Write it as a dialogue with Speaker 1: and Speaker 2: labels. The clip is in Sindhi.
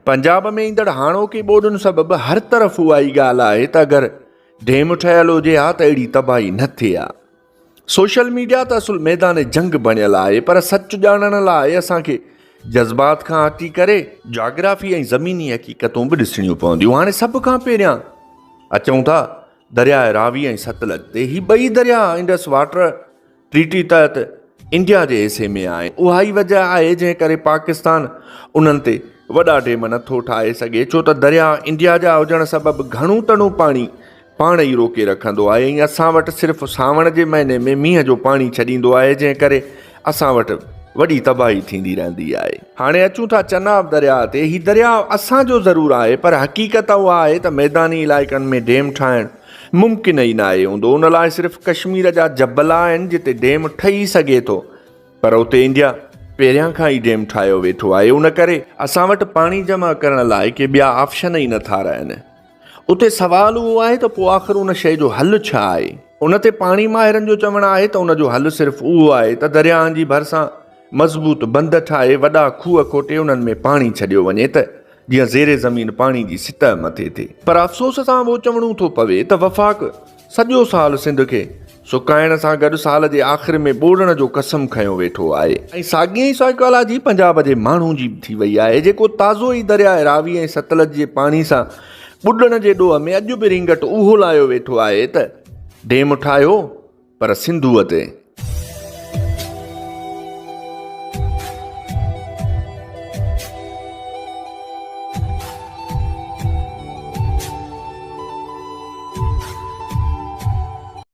Speaker 1: پنجاب ۾ ايندڙ هاڻوڪي ٻوڏن سبب هر طرف اها ئي ڳالهه آهي ته اگر ڊيم ٺهيل هجي ها ته اهڙي تباهي نه ٿئي ها. سوشل ميڊيا ته اصل ميدان جنگ بڻيل آهي پر سچ ڄاڻڻ لاء اسان کي جذبات کان هٽي ڪري جاگرافي ۽ زميني حقيقتون به ڏسڻيون پونديون. هاڻي سڀ کان پهريان اچون ٿا درياء راوي ۽ ستلج تي. هي ٻئي درياء انڊس واٽر ٽريٽي تحت انڊيا جي حصي ۾ آهن. اها ئي وجه آهي جنهن ڪري پاڪستان انهن تي وڏا ڊيم نٿو ٺاهي سگهي ڇو ته درياء انڊيا جا هجڻ سبب گهڻو تڻو پاڻي پاڻ ئي روڪي رکندو آهي ۽ اسان وٽ صرف سانوڻ جي مهيني ۾ مينهن جو پاڻي ڇڏيندو آهي جنهن ڪري اسان وٽ وڏي تباهي ٿيندي رهندي آهي. هاڻي اچون ٿا چناب درياء تي، هي درياء اسان جو ضرور آهي پر حقيقت اها آهي ته ميداني علائقن ۾ ڊيم ٺاهڻ ممڪن ئي ناهي هوندو، ان لاء صرف ڪشمير جا جبل آهن جتي ڊيم ٺهي سگهي ٿو پر اتي انڊيا پهريان کان ئي ڊيم ٺاهيو ويٺو آهي ان ڪري اسان وٽ پاڻي جمع ڪرڻ لاء ڪي ٻيا آپشن ئي نٿا رهن. اتي سوال اهو آهي ته پوء آخر ان شيء جو حل ڇا آهي؟ ان تي پاڻي ماهرن جو چوڻ آهي ته ان جو حل صرف اهو آهي ته درياهن جي ڀرسان مضبوط بند ٺاهي وڏا کوهه کوٽي انهن ۾ پاڻي ڇڏيو وڃي ته جيئن زير زمين پاڻي جي سطح مٿي ٿئي. پر افسوس سان اهو چوڻو ٿو پوي ته وفاق سڄو سال سنڌ کي سڪائڻ سان گڏ سال جي آخر ۾ ٻوڙڻ جو قسم کنيو ويٺو آهي ۽ ساڳي ئي سائيڪالاجي پنجاب جي ماڻهو جي به ٿي وئي آهي جيڪو تازو ئي درياء راوي ۽ ستلج جي پاڻي سان ٻڏڻ جي ڏوهه ۾ اڄ به رينگٽ اهو لايو ويٺو آهي ته ڊيم ٺاهيو پر سنڌوء تي.